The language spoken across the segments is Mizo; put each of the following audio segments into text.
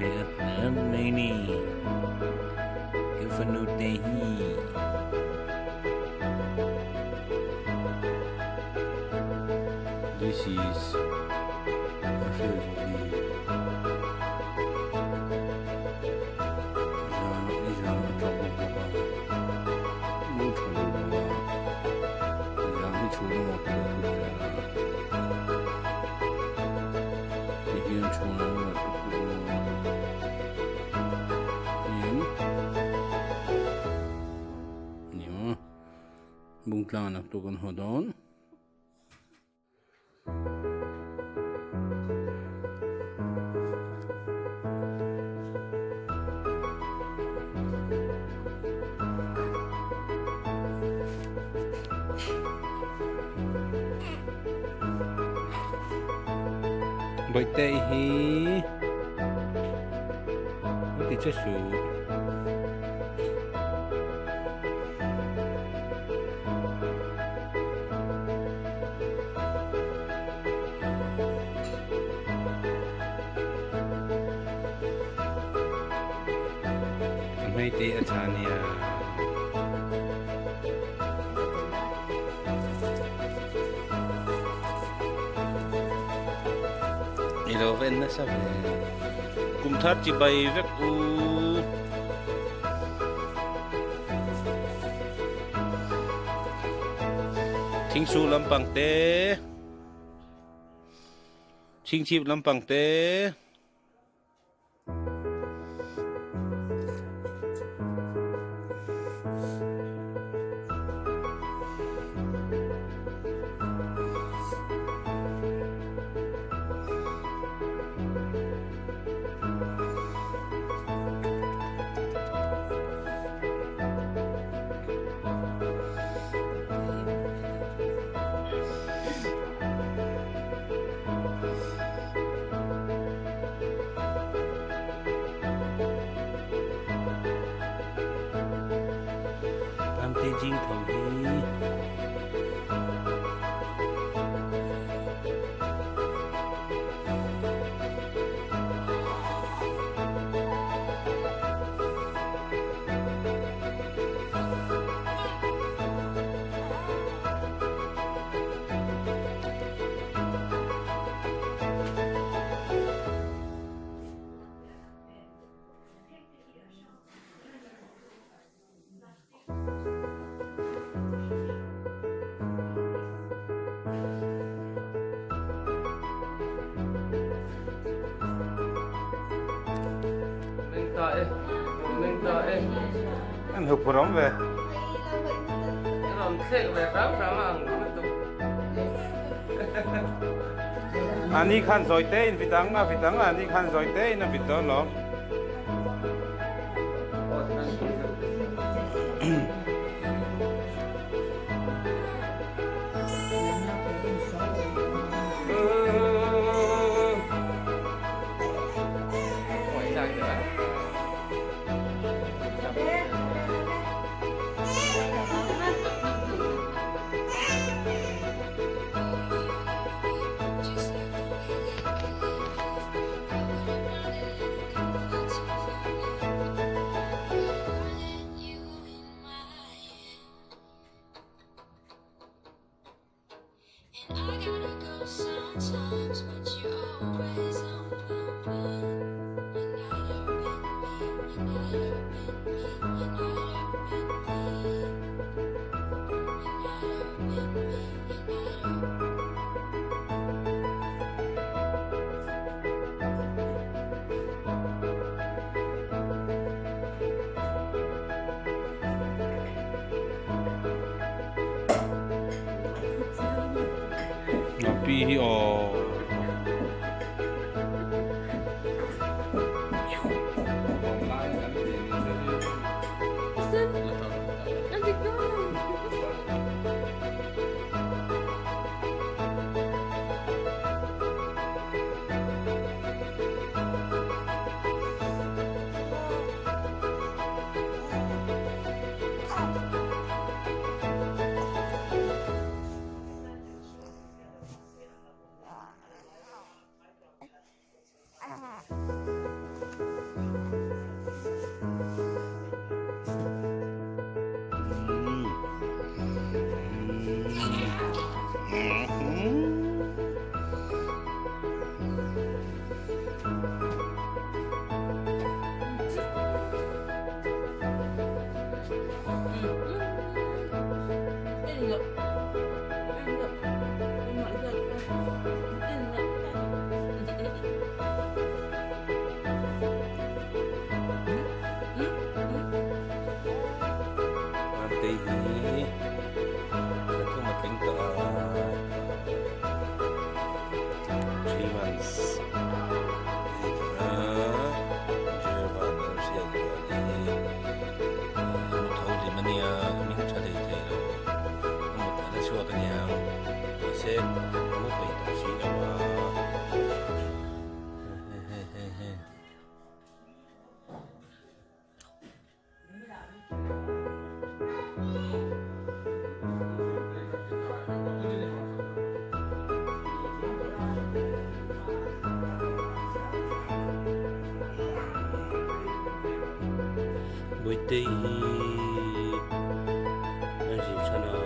ve at at mai ni ka fanu te hi. This is Hriatzuali zan nizan a tap bawk bawk a mu tha lo bawk a zan hi chhun emaw tih a thut vel a tihian chhun an la tuk bawk a niang niang bungtlang ah naktuk an haw dawn. Bawihte i hi an ti che suh. A hmeite a tha nia. I lo ven nasa ve. Kum thar chibai vek u. Thingsu lampang te, chingchip lampang te. Ramte jing tho hi. An huk phuram ve. Ani khan zawi te in vit ang a vit ang ani khan zawi te in a vit dawn lawm. Pi hi aw. Mantei hi thla thum a tling tawh a 3 months a ni tawh a Jervan Lalhriat Zuali a mu tho hlim a nia a hming tha thei thei lo a mut a la chhuak a niang mahse a mu peih tawh si lo a hei hei hei. Bawihtei hi a zin chhan a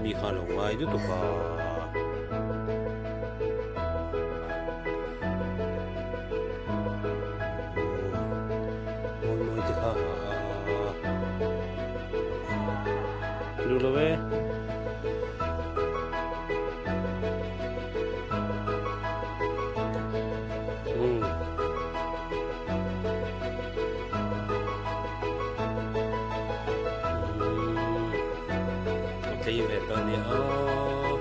mi kha a lo ngai lutuk a. Mawi mawi te kha a duh lo e. A tlei ve tawh a nia aw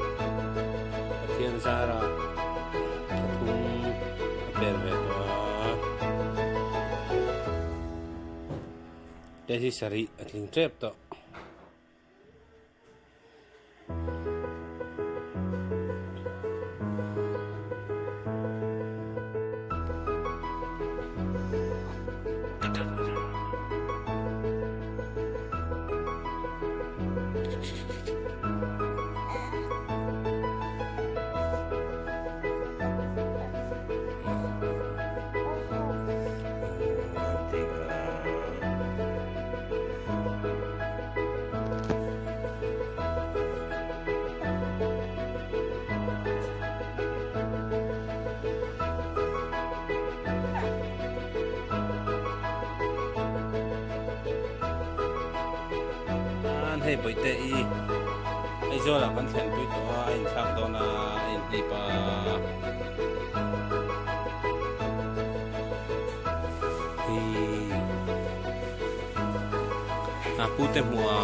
Pathian zara thum a pel ve tawh a hei hi sarih a tling tep tawh. An hei bawihte i Aizawl ah kan thlen pui tawh a a inthlak dawn a a inhlip a. A pu te hmuh a.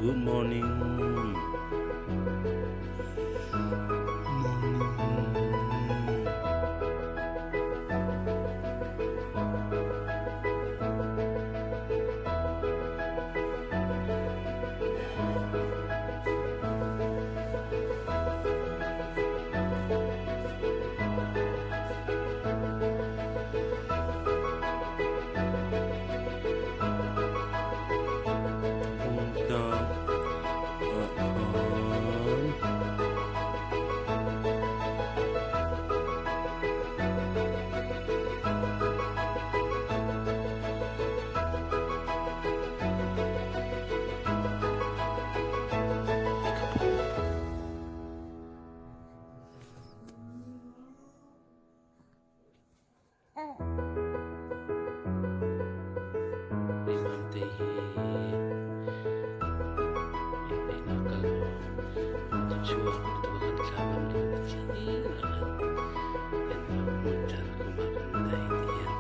Good morning. Mante hi inneihna kal an ti chhuak lutuk a kan thla ngam lo ni chin a kan en lo hmun thar khumah kan daih ti hian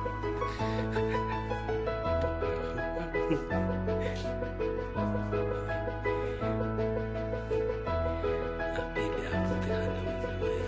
a pi leh a pu te khan lo en lo e.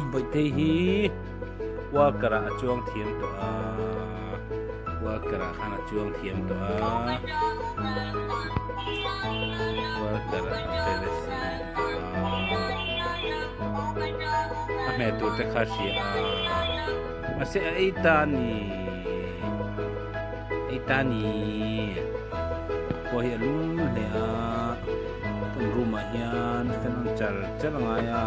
Bawihtei hi walker ah a chuang thiam tawh a walker ah khan a chuang thiam tawh a walker ah a fel a sin a hmeh tur te kha a hria a mahse a ei ta a ni. Ei ta ni khua hi a lum hle a kan room ah hian fan on char char a ngai a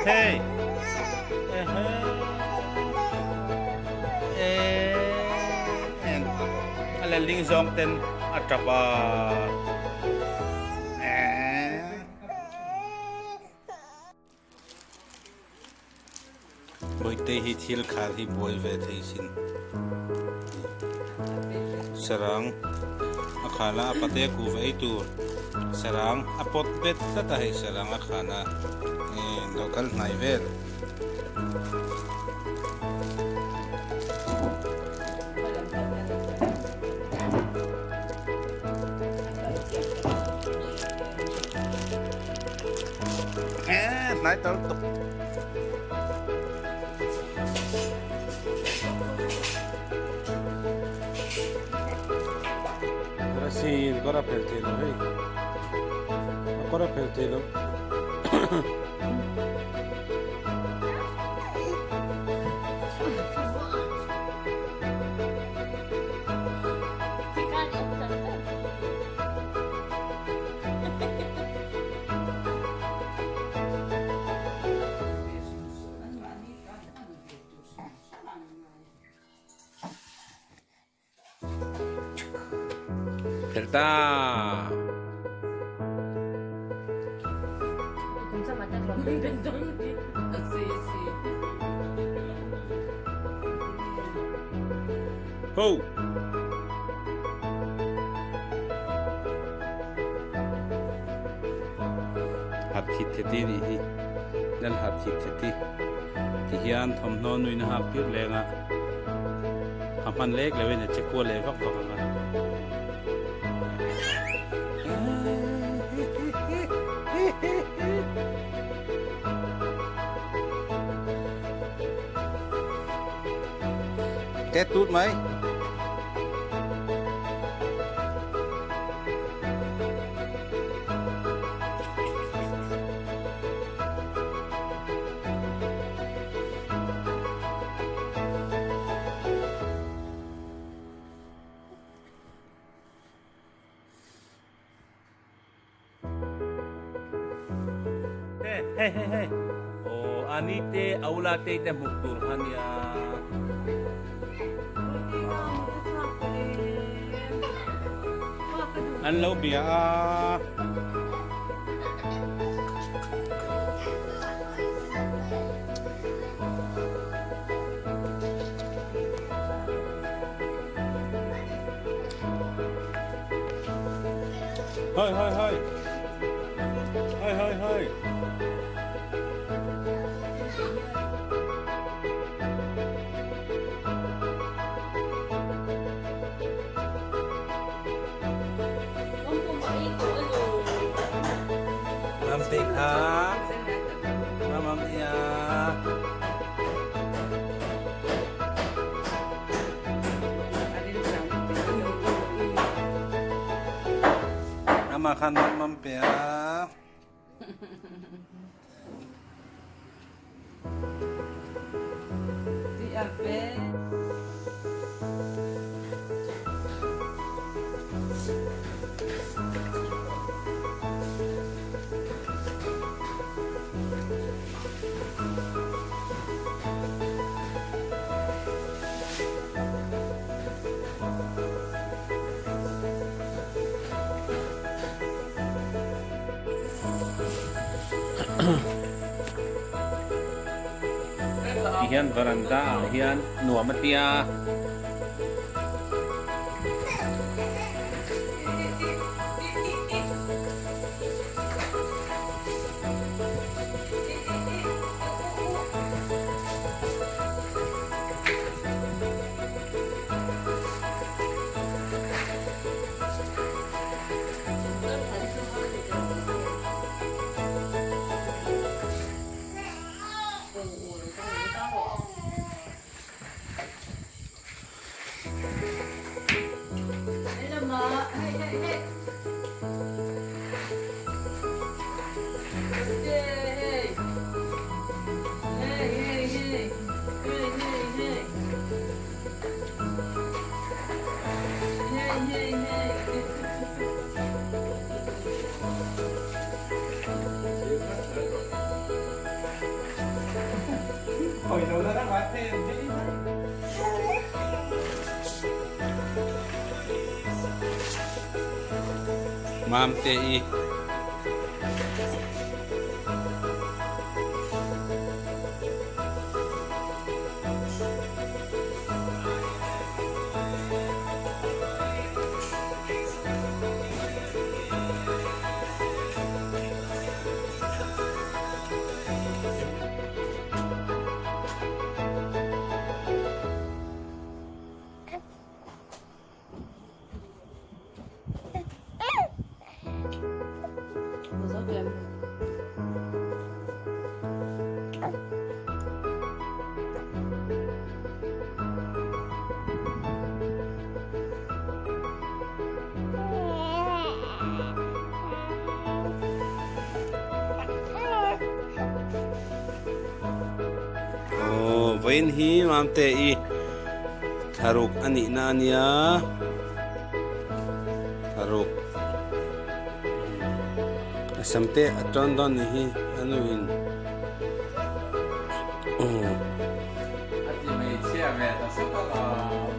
Hey! A letling zawng ten a tap a. Bawihte hi thil khar hi buai ve thei sin. Sarang a khal a, a pate a kuh ve ei tur. Sarang a pawt bet tlat a hei sarang a khan a lo kal hnai vel. Hnai tar tuk. Rasin kawr a phel thei lo hei. A kawr a phel thei lo. Fel ta. Ho. Hap thit theti nih hi. Lal hap thit theti. Ti hian thawmhnaw nuina hak tir leng a. A hman lek lo in a che kual leh vak vak ang a. Tet tut mai. Hei hei hei aw ani te aula te te hmuh tur kha nia. An lo bia a. Hoi hoi hoi. Hoi hoi hoi. Kha Mamma mia. Ama khan mam pe a. Ti hian varanda ah hian nuam a tia. Mamte i. Aw vawiin hi Mamte i thlaruk a nihna a nia thlaruk a sam te a tawn dawn ni hi a nu in aw. A ti hmeichhia ve ta sup a lawm.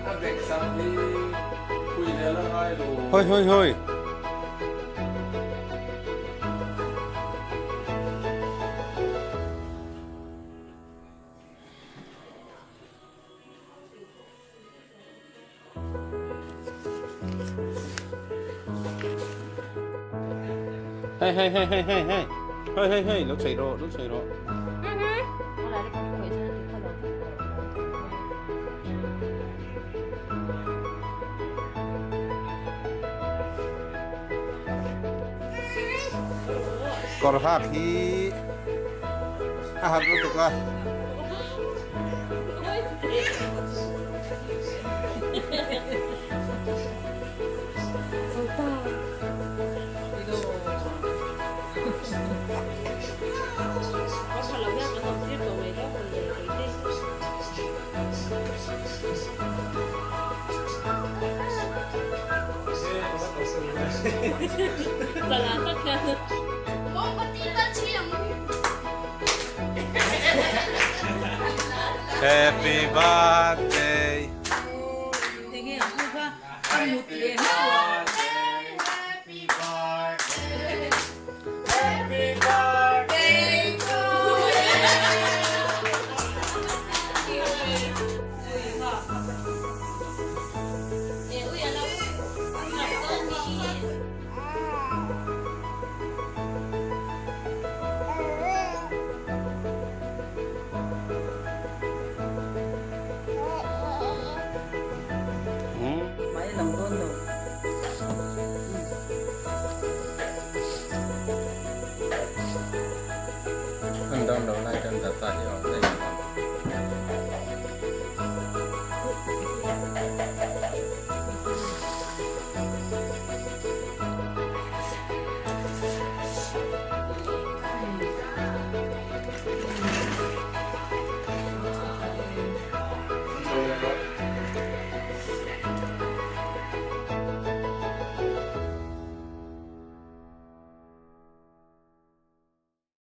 A bek sam hi phui leh la ngai lo. Hawi hawi hawi. Hey hey hey hey hey hey hey hey hey lo chei rawh lo chei rawh. Kawr hak hi a har lutuk a. Happy birthday. Thank you.